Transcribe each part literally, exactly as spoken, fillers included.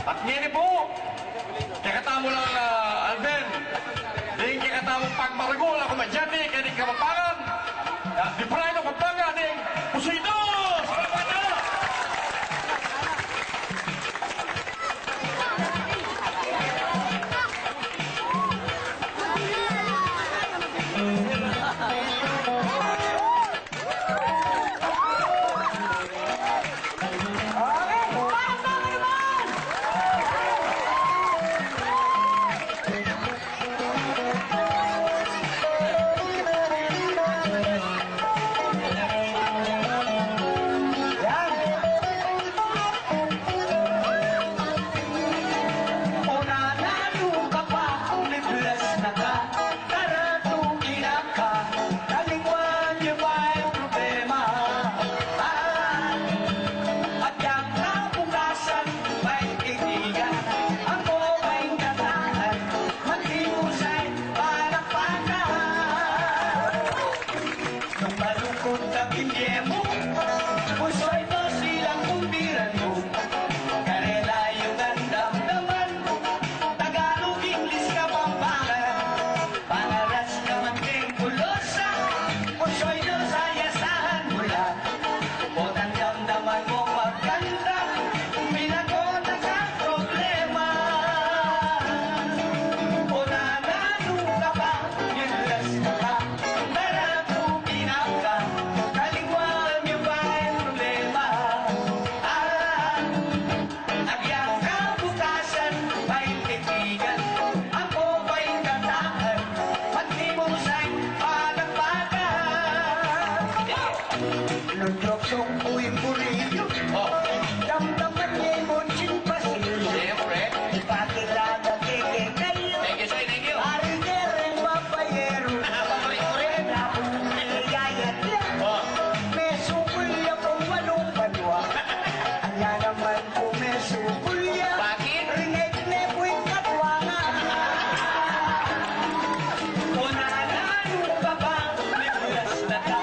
At ngeni pu, kekatamu lang, ah, Alvin, ding kekatamung pagmaragul a komedyante keni Kapampangan, ah, di Pride of Pampanga, ding Pusoy Dos! Karatu kinaka, kalingwan yu pa ing problema. Ah, agyang kabukasan, bay kaibigan, ampo bay kataan, magtimusay, palakpakan. Nung malungkut ka bie mu, Pusoy Dos ilang kumbiran mu. Karela yu ngan damdaman, Tagalog, English, Kapampangan. Pangaras ka man keng bulusan, Pusoy Dos, ayasahan mu la. Potang damdaman mung magkanta, minakota kang problema. O nananu ka pa, milas ka pa, daratu kinaka, kalingwan yu pa ing problema. Ah, Agyang kabukasan, bay kaibigan, ampo bay kataan, magtimusay, palakpakan. Nung joksong uy buriyu, oh, damdaman ye mu cin pasil. Siyempre. Ipakilala ke kekayu. Thank you, sir. Thank you. Ari kere babayeru. Paborito ko rin. Napung ligaya dia. Oh. Mesukul ya kung walung banua. Anya naman Kumesukul ya. Bakit? Rinig ne pu'y katwangan. O nananu ka pa, milas na ka,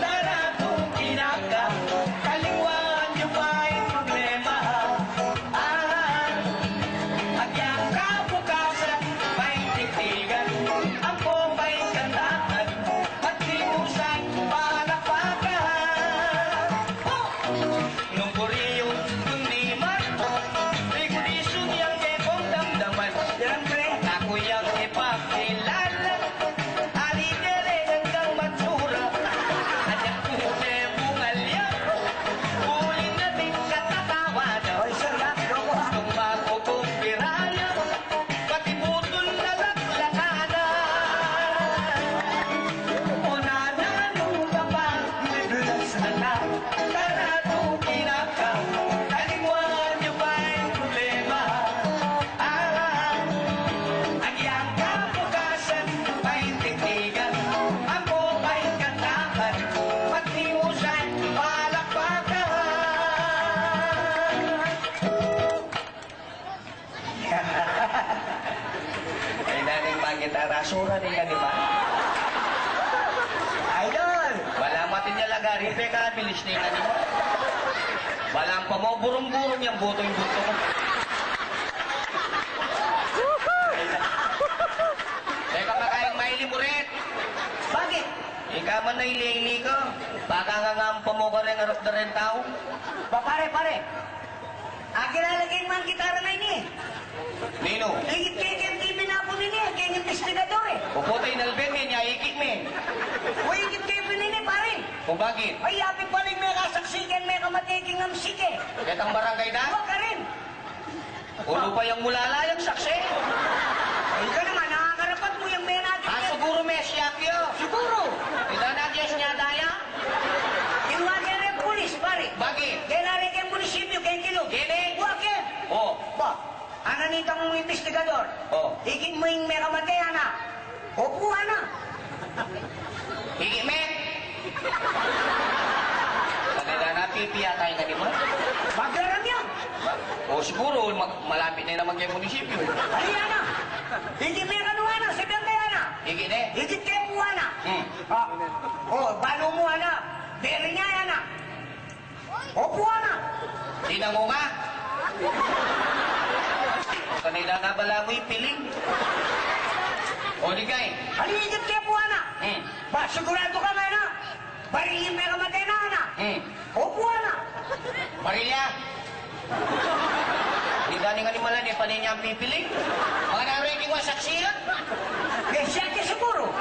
daratu kinaka, kalingwan yu pa ing problema. Ah, agyang kabukasan, bay kaibigan, ampo bay kataan, magtimusay, palakpakan. Oh! Nung buri yu, nung di man, di ku disun yang kekong damdaman. Siyempre, aku yang ipakilala. Ali dere hanggang matsura. Anyang kute bungal yan. Uling na di katatawanan. Oy, sir, ha? Loko, ha? Gustong makukumpiraya. Pati butol na laklakanan. O nananu ka pa, midulas na ka, karatu kinaka, kalingwan yu pa ing problema. Ah, agyang kabukasan, bay kaibigan, ampo bay kataan, magtimusay, palakpakan. Ay, nanay, pangitara, sura ne kaniman. Idol! Balamu atin ya lagari, pekabilis ne kaniman. Balamu pa mu, burung-burung yang buto ing buntu mu. Teka, makaing maili mu rin. Bakit? Ika man na ili-ili ka. Baka nga ngampa mu kareng arap da reng tau. Ba, pare, pare. Akilala ke ing mangkitara ngeni? Ninu? Ikit ke keng T V napun ini, keng imbestigador e. O puta, inalben me, nya ikit me. O ikit ke pin ini, pare. O bakit? Ay, apin pala ing mekasaksi keng mekamate king amsik e. Ketang barangay da? Wa, karin. Ulu pa yang mulala yang saksi. Ay, ika naman, nakakarapat mu yang menagit. Ah, siguru me siya, Pio. Siguru. Ita na, Diyos niya, daya. Ing wa kere pulis, pare. Bakit? Kena re keng munisipyo, keng kilub. Kene? Wa ke. O. Ba, ana nitang imbestigador. O. Ikit mu ing mekamate, ana. Opu, ana. Ikit me. Pagkada na, pipi yata ing kaniman. Maglaram ya. O, siguru, ma-, malapit ne naman keng munisipyo. Ay, ana. Ikit me kanu, ana, sabian ke, ana. Ikit ne. Ikit ke pu, ana. Hmm. Ah. O, banu mu, ana. Beri ne, ana. Opu, ana. Tinango ka? Bala mu ipiling. O, di kay. Aligid ke pu, ana. Hmm. Ba, siguradu ka, ana? Baril ing pekamate na, ana. Hmm. Opu, ana. Baril ya. Di gani nga ni malan, e, pane nyang pipiling. Makananu ing saksian? E, siya ke siguru.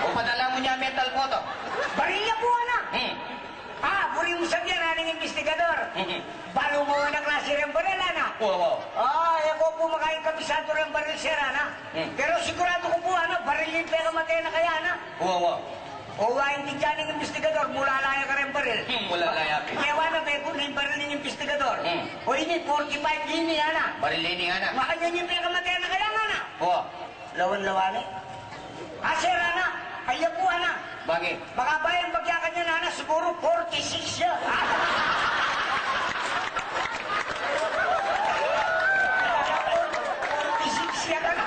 O, padala mu nyang metal photo. Baril ya pu, ana. Hmm. A, buri mung sabian, ana, ning imbestigador. Mhm. Balu mu, ana, klasi reng baril, ana? Wa, wa. A, e ku pu makakabisadu reng baril, sir, ana. Hmm. Pero siguradu ku pu, ana, baril ing pekamate na kaya, ana. Wa, wa. O, wa, ing titya ning imbestigador, mulala ya kareng baril. Hmm, mulala ya. Kaya wa na, be ku na ing baril ning imbestigador. Hmm. O, ini, forty-five ini, ana. Baril ini, ana. Makanyan ing pekamate na kaya, ana. Wa. Lawan-lawan, e. A, sir, ana, aya pu, ana. Bakit? Makabayang bagya kanyan, ana, siguru forty-six ya. Forty-six ya, ana.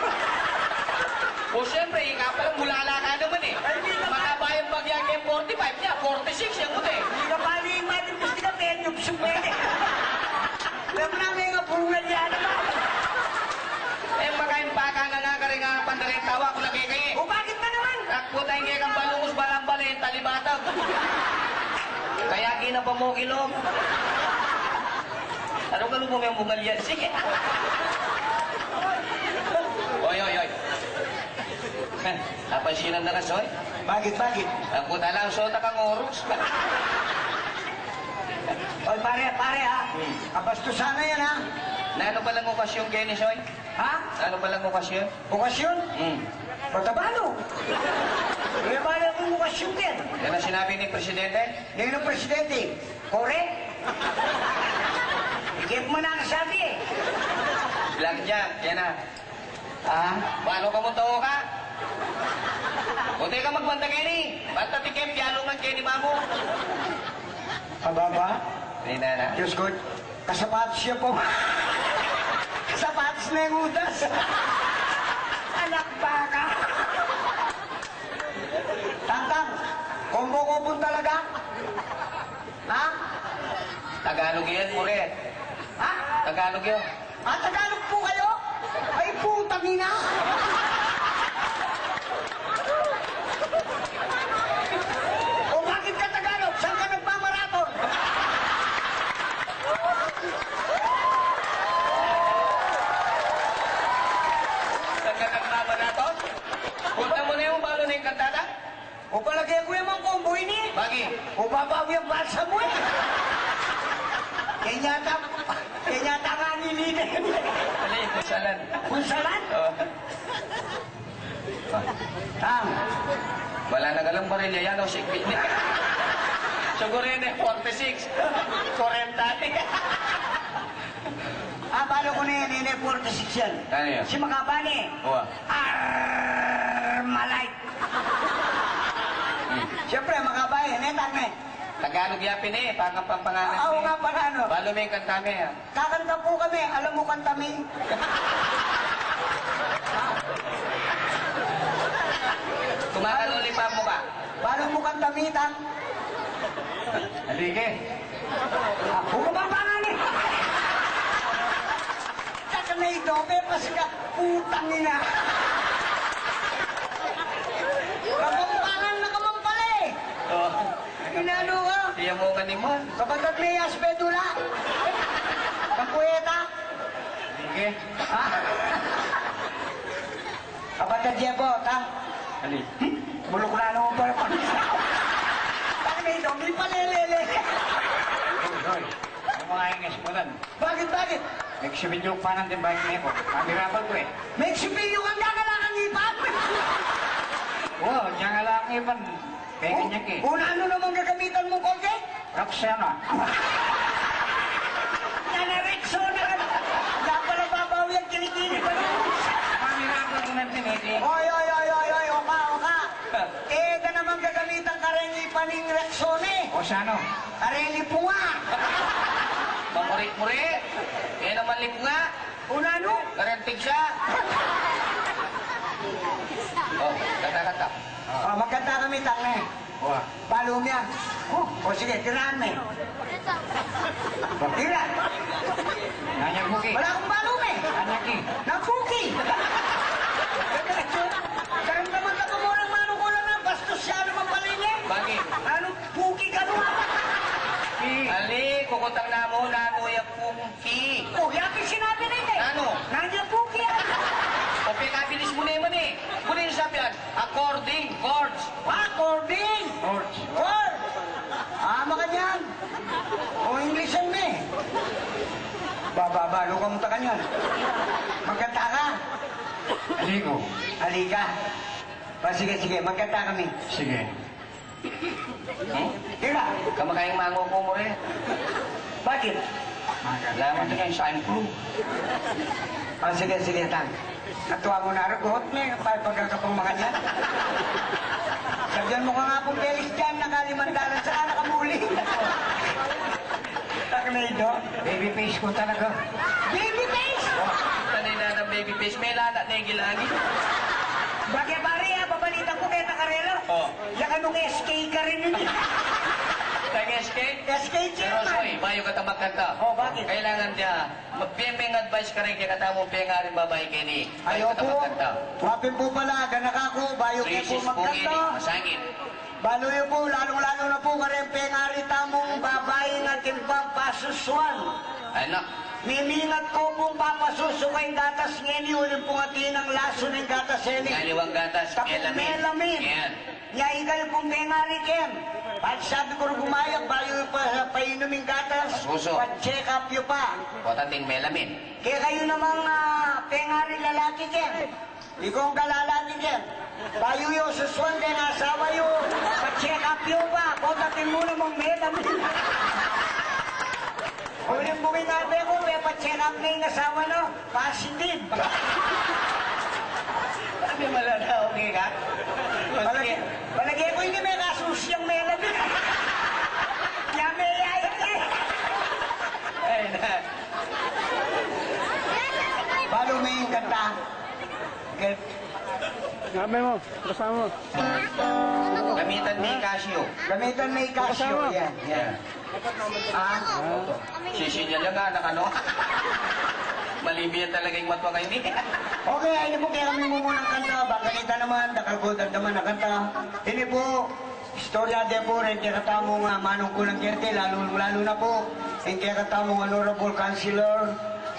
O, siyempre, ika pala, mulala ka naman, e. Ay, di ka pa- Makabayang bagya keng forty-five ya, forty-six ya, puti. Di ka pa limat, imbestiga, penyup-sup, e. Alam mu na, me nga bungal ya, ana. E, makaimpa ka na nga, karing pandareng tawa ku lagi kaya. O, bakit na naman? Takut ay kaya kang balungus balambale, talibatag. Kaya gina pa mo kilom. Ano ka lumo yung bungal yan? Sige. Oy, oy, oy. Napansinan da ka, Soy? Bakit, bakit? Takut alang sota kang oros. Oy, pare, pare, ha? Hmm. Kabastusan na yan, ha? Nanu palang okasyon keni, Soy? Ha? Nanu palang okasyon? Okasyon? Hmm. Pagkabalo. Kaya bala kung okasyon yan. Yan ang sinabi ni Presidente? Nino presidente? Kore? Ikit mo na ang sabi, e. Blackjack, yan na. Ah? Paano ka mo tao ka? O, teka, magbanta keni. Banta tikem, pialungan keni, mamu. Ababa? Hindi na, na. Diyos ko, kasapatos siya po. Kasapatos na yung udas. Anak baka. Tangtang, combo ko pun talaga. Ha? Tagalog yan, pure. Ha? Tagalog yan. Ah, Tagalog po kayo? Ay, putang ina! O, bakit ka Tagalog? Saan ka nagmamaraton? Saan ka nagmamaraton? Punta mo na yung balo na yung kantata? O, palagay ku ya mang combo ini. Bagi. O, babawi ang balsa mu, e. Kaya yata, kaya yata nga nilina. Ano yung punsalan? Punsalan? O. Tang. Wala na galang barilya yan, o, sigpit niya. Siguro yun, e, forty-six. Kwarenta. Ah, balo ku na yan, ini forty-six yan. Ano yan? Si Makabane. Uwa. Armalite. Hmm. Siyempre, Makabane, ne, tang, ne. Tagalog ya pin e, pangapampangalan. Ah, oo nga pala, no? Balo me ing kanta me, ha? Kakanta po kami, alam mo kanta mi? Kumakalollipop mu ka. Balo mo kanta mi, tang? Alike. Ah, bukang pangalan e. Saka na ito, pepas ka, putang ina. Kapampangan na ka man pala e. O. Inanu ka? Iya mo nga ni man. Kapatad me, Yas Bedula. Kapueta. Sige. Ha? Kapatad Jebo, ta? Ali. Buluk na nung pala pang. Tang, may dong, may palelele. Hoy, hoy. Ano mga inges mo lan? Bakit, bakit? May sibilyo pa nang dimbay mo. Kami rapal ko e. May sibilyo kang gagalakan ipat? Oo, diyan nga lang ipan. Kaya ganyan ka e. O, nanu naman gagamitan mung Colgate? Rexona. Yan na, Rexona. Yan pala babawi ang kilikili pa rin. Kami rapal ko nang tiniti. Oy, oy, oy, oy, oy, oka, oka. E da naman gagamitan kareng ipan ing Rexona e. O, sano? Kareng lipunga. Mamurit-murit. E naman lipunga. O nanu? Kareng tigsa. O, kanta, kanta. O, magkanta kami, tang, ne. Wa. Balo me ya. O, o sige, tirahan me. Tira. Nanya ku ki. Wala kung balo me. Nanya ki. Balu ka mu ta kanyan. Magkanta ka? Ali ku. Ali ka. O, sige, sige. Magkanta kami. Sige. Hmm? Tira. Kamakayang mango ku mu re. Bakit? Kailangan na yan sa improve. O, sige, sige, tang. Natuwa mu na rugot, me, pagkakapang makanyan. Sabihan mu ka nga pung Felix diyan, nakalimang dalan sa ka, nakamuli. Taknay do. Baby face ku talaga. Baby face! Tanay na ng baby face. May lana na yung gilani. Bakit, pare, ah, babalita ku kaya nakarela? O. Yakanung S K ka rin yun. Tang S K? S K chairman. Pero, Soy, bayu ka ta magkanta. O, bakit? Kailangan dia, magpemeng advice ka rin kaya katamung pengaring babai keni. Bayu ka ta magkanta. Wa pin pu pala, ganaka ku, bayu ke pu magkanta. Masangit. Balu yu pu, lalung-lalu na pu kareng pengari tamung babai atin pang pasusuan. Anak. Mimingat ku pung papasusu keng gatas ngeni, uling pung atin nang lasu ning gatas eli. Ngaliwang gatas, tapung melamin. Melamin. Yan. Nya ikayu pung pengari kem. Pati sabi ku ru gumayap, bayu yu pa, painumin gatas, pasusu. Pa-check up yu pa. Pota atin melamin. Kekayu namang, ah, pengari lalaki kem. Ikong galalaki kem. Bayu yu susuan deng asawa yu, pa-check up yu pa. Pota atin mu namang melamin. Uling bunging abe ku, mepa-check up ne ing asawa na. Positive. Sabi, malalaw ka. Palagi, palagi ku ini me kasus yang melamin. Ya me ya ini. Ay, na. Balu me ing kanta. Okay. Sabi mu, kasama mu. Gamitan me ing Casio. Gamitan me ing Casio. Kasama. Yan, yan. Ah, sisinyal ya nga, anak, ano? Malibi ya talaga ing matwa keni. Okay, ini pu kekami mumunang kanta, bang kanita naman, dakal ku damdaman a kanta. Ini pu, istorya de pu reng kekatamung manung kunang kerte, lalu, lalu na pu ing kekatamung Honorable Councilor,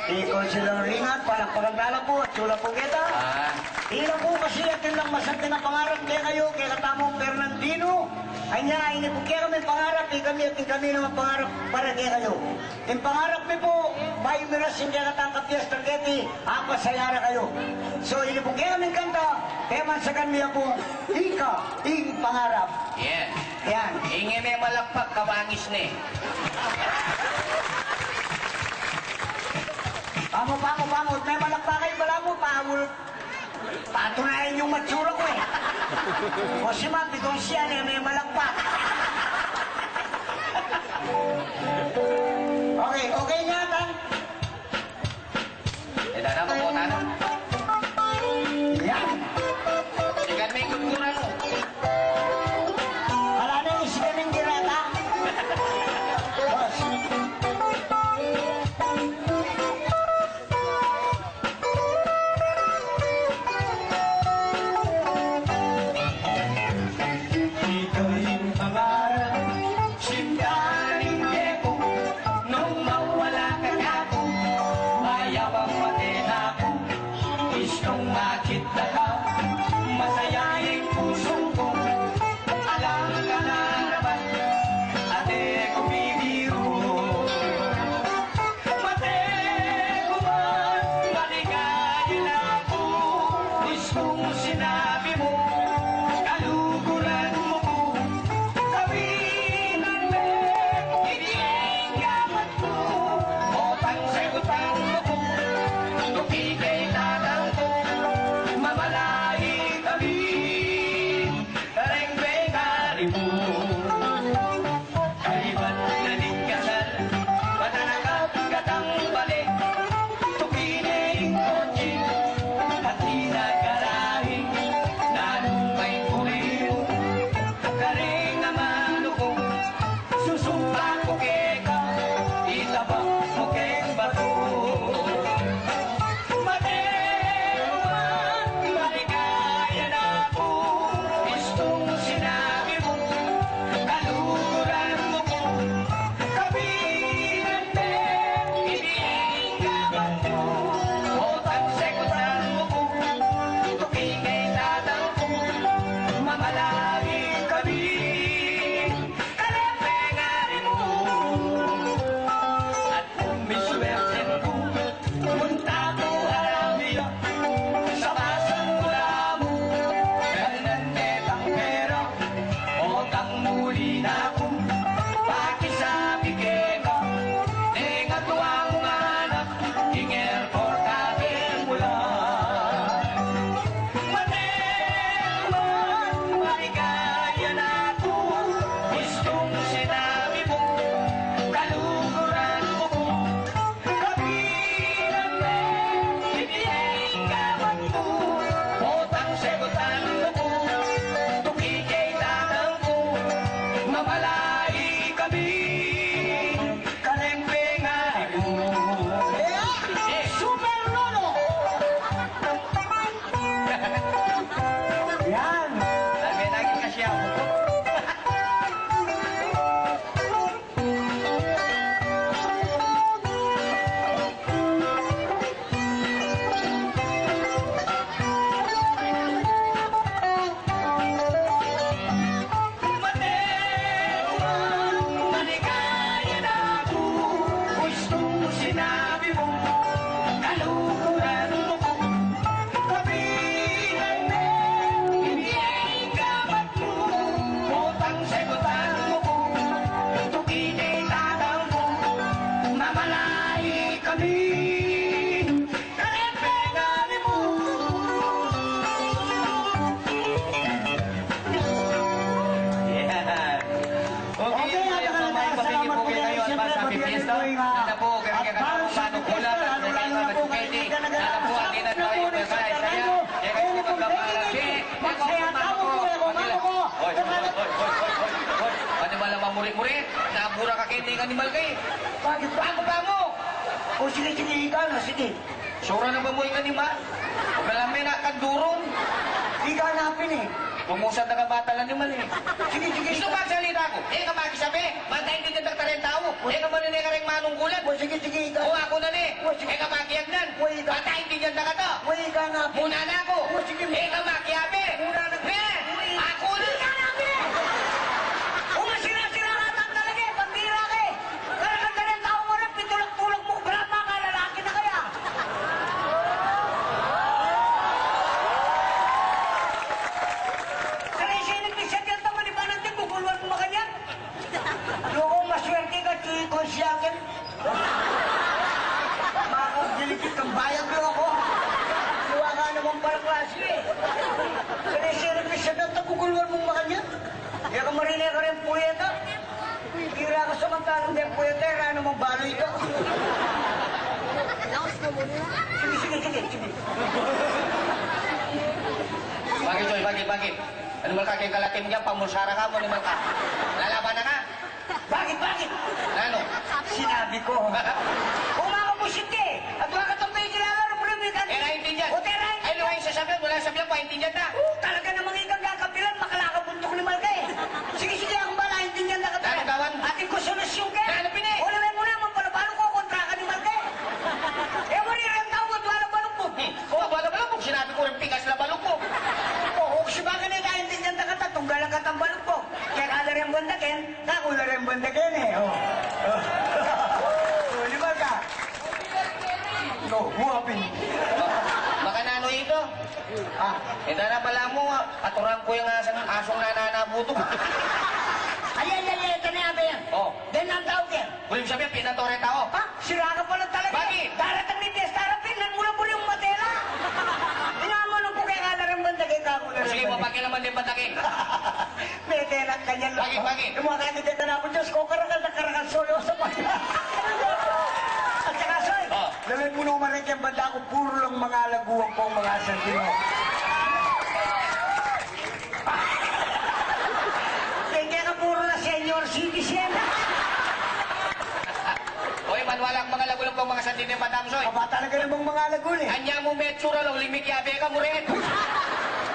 i Councilor Ringat, palakpakan tala pu, atsu la pu keta. Ah. Ila pu kasi atin lang masanting a pangarap kekayu, kekatamung Fernandino. Anya, ini pu kekami pangarap, ikami atin kami namang pangarap para kekayu. Ing pangarap mi pu, bayu miras ing kekatang kapiestang keti, apasaya ra kayu. So, ini pu kekaming kanta, pemansagan mi ya pung Ika ing Pangarap. Yan. Yan. Ing e memalakpak, kabangis ne. Pamu, pamu, pamu, memalakpak kayu, balamu, pamu. Patunayan yung matsura ku, e. O si Ma'am, itong siya na may malagpak. Okay, okay na ata. E, dana, mabuta na. Yan. Sikan me ing gudguran mu. Ala na, isikan ing direta. Boss. Ika ing pangarap, sinta ning tiempo, nung mawala ka na ku, mayap ang mate na ku, gustong makita ka, masaya ing pusu ku, alang ka na naman, ate ku bibiru. Mate ku man, maligaya na ku, mismung sinabi mu, kaluguran mu ku. Sabihan me, iti ing gamat ku, o pansagutan mu ku, tuki kay tatang ku. Murit-murit, nabura ka keni, ing animal ka e. Bakit? Bago pa mu. O, sige, sige, ika na, sige. Sura na ba mu ing animal? Malam me na kandurun. Ika na pin e. Lumusan na ka batal animal e. Sige, sige, ika. Gusto magsalita ku. E ka makisabi. Bantay, ing dinan da kata reng tau. E ka marine kareng manungkulan. O, sige, sige, ika. O, aku na ne. O, sige. E ka makiagnan. O, ika. Bantay, ing dinan da kata. O, ika na pin. Muna na ku. O, sige. E ka makiabe. Muna na. Ne. Aku na. Ika na pin. O, masira-sira ka talaga e. Pambira ka e. Karakan-karakan tau mu rin, pitulak-tulak mu, brapa ka, lalaki na kaya. Karesibi sa tiyan, tama ni Banante, guguluan mu makanyan. Loko, maswerte ka, tiko siya akin. Makagilipit kang bayag, loko. Luwa ka naman para klase e. Karesibi sa tiyan, guguluan mu makanyan. E ka marine kareng puweta. Tira ka samantalang deng puweta, e ra naman baloy ka. Sige, sige, sige, sige. Bakit, Joy? Bakit, bakit? Animal ka, keng kalakim dyan, pamulsara ka mu, animal ka. Lalaban na ka? Bakit, bakit? Nanu? Sinabi ku. O, makabusit ka e. At wala ka tang pekilala, ano problema? E, naintindihan. O, tera, ay, luwa ing sasabian, wala sabian, paintindihan na. O, talaga namang ikang kakapilan, makalakabuntuk ni Malga e. Sige, sige, akong bala, intindihan na kita. Nanu tawan? Atin kung solusyon ke. Nanu pin e? O, lawen mu na, mampalabaluk ku kontra ka ni Malga e. E, wari reng tau, wala balukbuk. Hmm. O, wala balukbuk, sinabi ku rin pikas la balukbuk. O, o, sibaga ne, naintindihan na kita, tunggal na katang balukbuk. Kaya kada reng banda ken, Kaku la reng banda keni, o. O, di ba ka? No, guwapin. Makananu ito? A, e, dana pala mu, a, aturan ku ing asung, asung nananabutuk. Ay, ay, ay, ay, tane, abe yan. O. Den ang tau ken. Buri mu sabian, pinanto reng tau. A, sira ka pala talaga. Bakit? Daratang ni piyesta ra, pinanto mu la buri ing matela. Ina mu, nung ku kaya ka la reng banda ken, kaku la reng banda. Sige, mapakialaman deng banda ken. Mete na kanyan. Bakit, bakit? Yung mga kakita na po, Diyos ko, karakal na karakal, soy, o, sa pag-, at saka, soy, o, lawen mu naman rin keng banda ku, puro lang mga laguan pong mga santimo. Kaya ka puro na senior citizen. Oy, maniwala kang mangalagulang pang mangasanting ing banda mu, soy. Aba, talaga namang mangalagulang e. Anya mu metsura la, uling mikiabe ka, murit.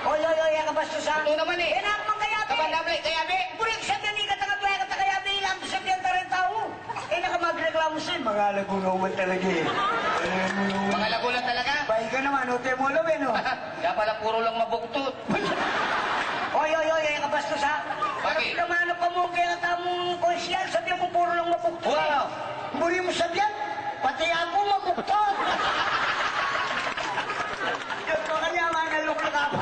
Oy, oy, oy, e ka bastos a. Ito naman e. E, na, mang kayabe. Kabanda mu la, kayabe. Buri ing sabian, ikata nga tua, ikata kayabe, ilang sabian ta reng tau. E, na ka magreklamu, soy, mangalagulang talaga e. Mangalagulang talaga? Bay ka naman, o, te mu la, e, no? Kaya pala puro lang mabuktut. Oy, oy, oy, e ka bastos a. Bakit? Kamanu pa mu keng atamung konsyal, sabian mu puro lang mabuktut. Wow. Buri mu sabian, pati aku mabuktut. Diyos ko, kanya man, nalukla ka po.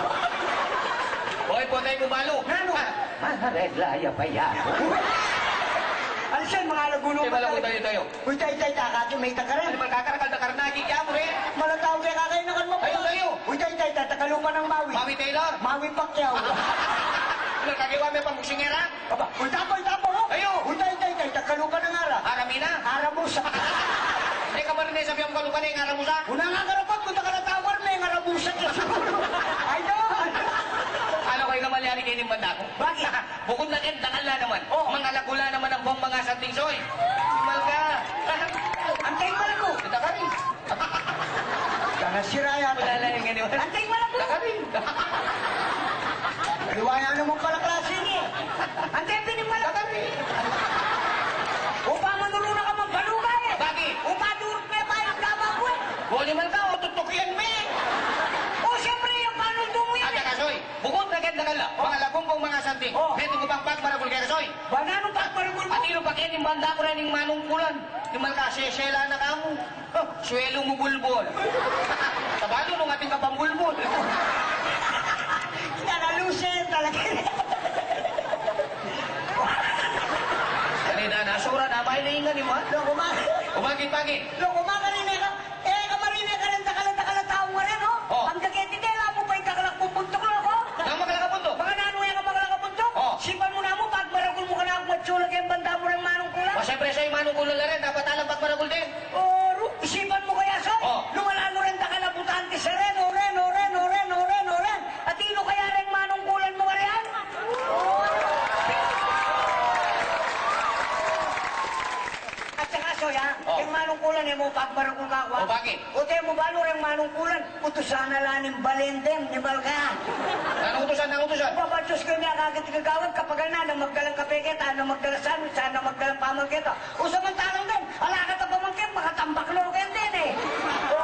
Oy, potay mu balu. Nanu? A, maregla ya pa ya. Ano siya, mangalagulang? Di ba lang tayo, tayo? Uy, tay, tay, taka, tumita ka rin. Animal ka, karakal na karnagi, kaya mu rin. Malatau kaya kakain na kan mo. Tayo, tayo. Uy, tay, tay, tay, taka lupa ng Maui. Maui Taylor. Maui Pacquiao. Animal ka, kiwa me pambuksingera. Aba, uy, tapo, uy, tapo, o. Tayo. Uy, tay, tay, tay, taka lupa ng Ara. Aramina. Aramusa. Hindi ka marine sabian mu kalupa na ing aramusa. Una nga karapat, punta ka na tawar, may aramusa ka siguro. Ay, doon. Ano kayo ka malyari kayo ning banda ku? Bakit? Bukut na ken, dakal la naman. O. Mangalagula naman ing bang mangasanting, soy. Malga. Antay malagu. Kita ka rin. Kana sira yan. Wala na yung ganun. Antay malagu. Kita ka rin. Liwaya naman pala klase ini. Antay pin ing malagu. Kita ka rin. Upa manulu na ka magbaluga e. Bakit? Upa durut me pa ing gaba ku e. Boli man ka, o, tutukian me. O, siyempre, yung panuldo mu yan e. At saka, soy, Bukut na keng dakal la, o, mangalagulang pang mangasanting. O. Metung ku pang pagmaragul keka, soy. Ba, nanung pagmaragul mu? Atin pa keni ing banda ku reng manungkulan. Di man ka sesela na kamu. O, suelu mu bulbul. Tabalu nung atin ka pang bulbul. Kita na lusen talaga. Kanina na, sura na, mahilingan ni man. Loko, ma- O, bakit, bakit? Loko, makarine ka. E ka marine kareng dakal-dakal a tau ngara, no? O. Ang dagiti tela mu pa ing dakal a bubuntuk, loko. Nang dakal a bubuntuk? Makananu e ka dakal a bubuntuk? O. Sipan mu namu, pagmaragul mu kanaku, matsula keng banda mu reng manungkulan. O, siyempre, soy, manungkulan la rin, dapat alang pagmaragul din. O, ru-, isipan mu kaya, soy? O. Lumalalu reng dakal a butante sa ren, o ren, o ren, o ren, o ren, o ren. Atin kaya reng manungkulan mu ngara? O. Manungkulan, utusan na la ning balen dem, ni Balka. Nanung utusan, nanung utusan? Ba, Diyos ko, ing akakit kagawad, kapagal na, nanu magdalang kape keta, nanu magdalang sandwich, nanu magdalang pamal keta. O samantalang dem, ala keta pamangkin, makatambak no ken den e. O,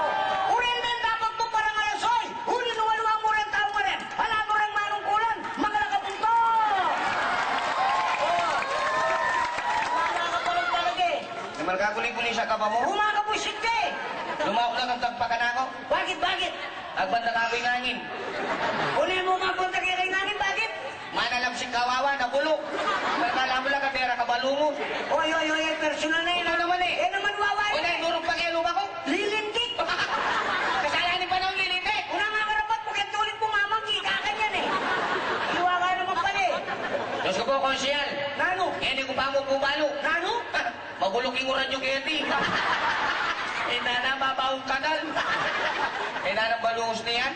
uling den dapat mu parangalan, Soy, uli nung aliwa mu reng tau ngarem, ala mu reng manungkulan, makalakabunto. O, ala ka pa reng palagi. Ni Balka, kuling-kuling sa kaba mu. Rumaka buisit ke. Lumaok na kang tagpakan aku. Bakit, bakit? Agbanta ka ku ing angin. Une mu, agbanta ke ing angin, bakit? Manalapsik kawawa, nabuluk. Kala mu la kabera kabalu mu. Oy, oy, oy, oy, personal na yan. Ito naman e. E naman, wawa e. Una, inurog pa ke luma ku. Lilintik. Kasalanan pa nang lilintik. Una nga karapat mu, kaya tulit mu mamanggi, kakanyan e. Iwawa naman pala e. Diyos ko po, Konsehal. Nanu? Ngeni ku pa mu pubalu. Nanu? Mabuluk ing uran yu keti. Inana, mabaung kanal. Inana, balungus niyan.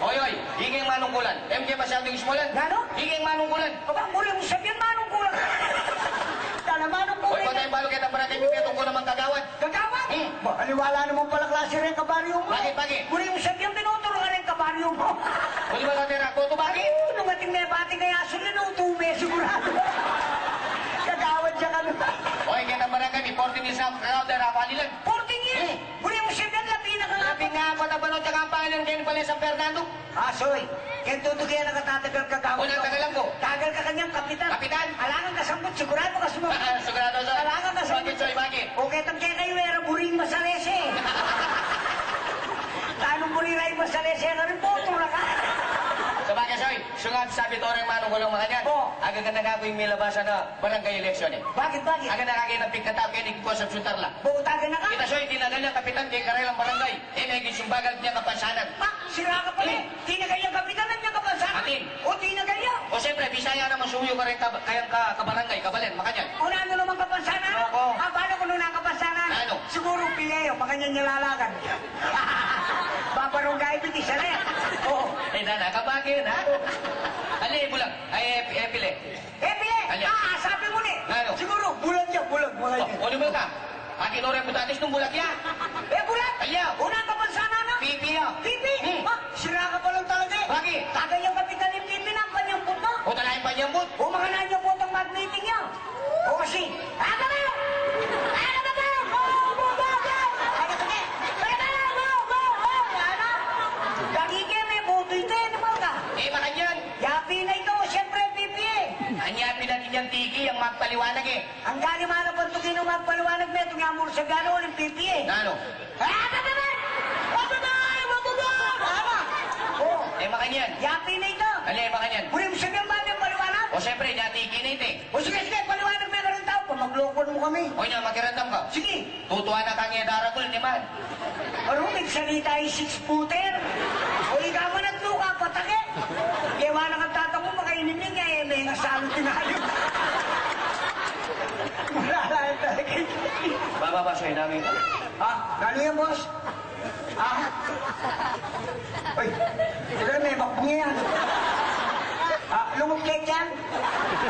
Oy, oy, ikeng manungkulan. E mu ke masyadung ismulan. Nanu? Ikeng manungkulan. Aba, muli mu sabian manungkulan. Tala manungkulan. Oy, patay balu ketang barangay mi, metung ku namang kagawad. Kagawad? Hmm. Ba, aliwa la naman pala klase reng kabaryu mu. Bakit, bakit? Muli mu sabian pinutol ka reng kabaryu mu. Muli ba, Tatera, koto bakit? Nung ating mebati kaya asul na utu me, sigurado. Kagawad ya kami. Oy, ketang barangay mi, fourteen years na kagawad, dara palilan. Fourteen years? Hmm. Buri mu siya, labi na ka nga. Labi nga, patabanot ya ka ang pangalan, kaya pala San Fernando. Ah, Soy, kaya tutu kaya nakatatagal ka kagawad. Una, tagalan ku. Tagal ka kanyang kapitan. Kapitan? Alangan ka sambut, sigurado ka sumambut. Ah, sigurado, Soy. Alangan ka sambut. Bakit, Soy, bakit? O, ketang kaya kayu, era buring masalese. Tanung buri ray masalese, nga rin po, tula ka. Sabagay, Soy. Sungad sabi to reng manungkulan makanyan. O. Aga ka na nga ku ing milabasan a barangay election e. Bakit, bakit? Aga na nga kaya napikataw kaya ni Kosap Sutarla. Bukutagan na ka? Kita, Soy, tinagal yang kapitan kaya karelang barangay. E, megit sumbagal kanyang kapansanan. Ah, sira ka pala e. Hmm. Tinagal yang kapitan kanyang kapansanan? Atin. O, tinagal ya. O, siyempre, Bisaya naman suyu kareng kab-, kayang ka-, kabarangay, kabalen, makanyan. O, nanu namang kapansanan? Opo. Ah, paano kung nanu nang kapansanan? Ano? Siguro, pile, o, makanyan ya lalagan. Babarangay, bitis, ale. O. E, nana, kabagay na. Ale, bulag. Ay, e, e, pile. E, pile. Alya. Ah, sabi mu ne. Nanu? Siguro, bulag ya, bulag, bulag ya. O, o, di ba ka? Atin ora butatis nung bulag ya. E, bulag? Alya. Unang kapansanan na? Pipi ya. Pipi? Hmm. Ah, sira ka pala talaga e. Bakit? Tagal yang kapitan ing pipi na, panyambut na. O, talagang panyambut? O, makanyan ya potang mag-meeting ya. O, kasi, "Aba ba? Aba ba? Go, go, go, go!" Ano ka, e? Aba ba? Go, go, go! Ano? Dagi ke, me boto ita e, di ba ka? E, makanyan. Yapi na ita, siyempre, pipi e. Anya pin atin yang tiki, yang magpaliwanag e. Ang galing mana pantukin ng magpaliwanag, metung ya mu reng sabian, uling pipi e. Nanu? Ah, bababa! Bababa! Bababa! Tama! O. E, makanyan. Yapi na ita. Ale, makanyan. Buri mu sabian ba ing paliwanag? O, siyempre, nya tiki na ita e. O, sige, sige, paliwanag me kareng tau, pamaglokoan mu kami. O, nya, makiramdam ka. Sige. Tutuan na kang e daragul, ni man. Maruming salita ing six-footer. O, ika man at luka, patake. Kewa na kang tata mu, makainin ning e, me nga salu tinayo. Wala lang talaga. Baba, baba, Soy, dami. Ha? Nanu yan, boss? Ha? Uy, ito na, me bakbung ya yan. Ha? Lungut ke dyan?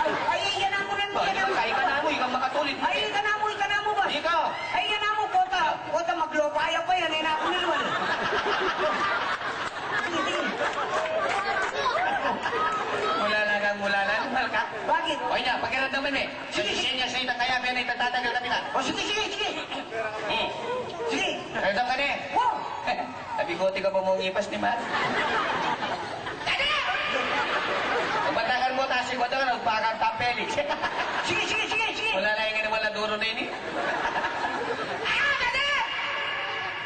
Ay, ay, yan ang ulan, yan ang ulan. Ay, ka na mu, ikang makatulid. Ay, ka na mu, ika na mu, boss. Ika. Ay, yan na mu, kota, kota maglopa ya pa yan, e na ku niluan e. Mulala kang mulala, lumal ka. Bakit? O, nya, pakiramdaman me. Sige, sige. Sisinya sa itang kaya, me na itang tatagal kapitan. O, sige, sige, sige. Hmm. Sige. Pakiramdam ka ne. Wow. Nabigote ka pa mu ngipas ni man. Dali! Pagmatakan mu, tasi ko doon, magpakang tapelik. Sige, sige, sige, sige. Wala na yung animal na duro na ini. Ah, dali!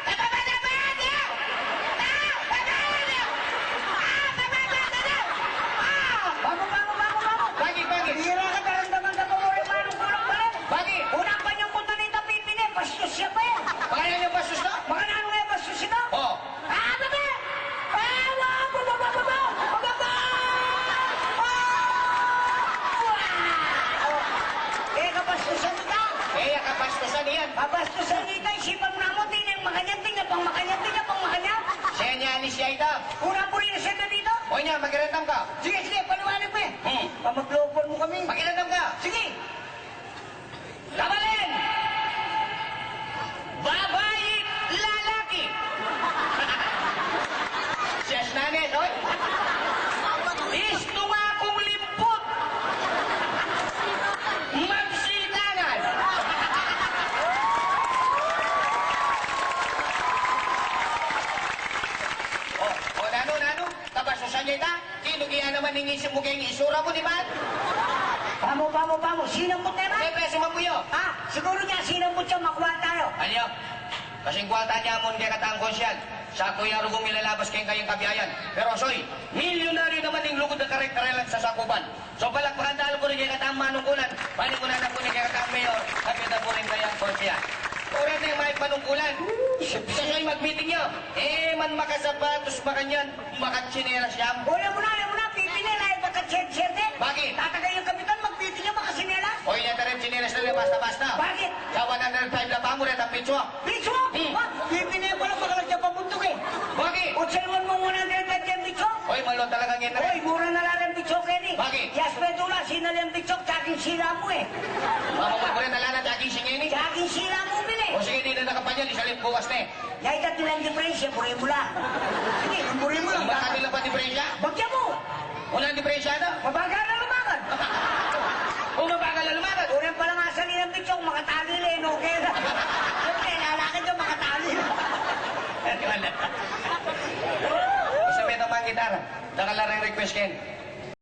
Tababa na ba yan, eh? Ah, dali! Ah, tababa, dali! Ah! Bangun, bangun, bangun, bangun! Bakit, bakit? Hira ka, daramdaman ka pa mu rin, manung kulang pa rin. Bakit? Unang panyambutan na ita pipine, bastos ya pa yan. Makanyan yang bastos na? Makananu nga bastos ita? Oh. Ah, baba! Ah, wa, baba, baba, baba! Baba! Ah! Wa! E, kabastusan ita. E, kabastusan yan. Kabastusan ita, isipan mu namu, tining makanyan, tining pang makanyan, tining pang makanyan. Senyales ya ita. Pura-puri na siya dito. O nya, makiramdam ka. Sige, sige, paliwanag me. Hmm. Pamaglopon mu kami. Makiramdam ka. Sige. Kabalen! Babai, lalaki! Kita, sinu kaya naman ing isip mu keng itsura mu, di ba? Pamu, pamu, pamu, sinamput ne ba? May presu man pu yu. Ah, siguru nya sinamput ya, makuha tayo. Alya, kasing kuwalta nya mu kekatang konsyal. Sa ku ya rugum ilalabas keng kayang kabiayan. Pero asoy, milyonaryu naman ing lugud a kare-karelan sa Sakuban. So, palakpakan tamu pu rin kekatang manungkulan. Panimunan na pu rin kekatang mayor, kapitan pu rin kayang konsyal. Oras ne ing panungkulan. Sa soy magmiting ya, e man makasapatos, makanyan, makatsinelas ya. O, alam mo na, alam mo na, pipinela, e, makatsinelas, e. Bakit? Tatagay ing kapitan, magmiting ya, makatsinelas. O, inya tarin tsinelas na, basta-basta. Bakit? Sa one hundred five la pa mu retang pitswa. Pitswa? Hmm. Ha? Pipinela pala, baka lang siya pabuntuk, e. Bakit? O, sa iwan mo one hundred five yen pitswa? Oy, malo talaga ngeni. Oy, mura na la ring pitswa keni. Bakit? Yas, pedula, sinalian pitswa, tsaking sila mu, e. Mama, mura na la, tsaking singeni. Tsaking sila mu, bili. O sige, di na nakapanyan, isali bukas ne. Yayta, ilang diperensya, buri mu la. Sige, buri mu la. Ang bata nila pa diperensya? Bagya mu. Walang diperensya na. Mabagal na lumakad. O, mabagal na lumakad. Unang pala nga sa nilang pitsong, makatali le, no? Kaya na. Siyempre, lalakad yung makatali. Sabi naman gitara, dakal la ring request ken.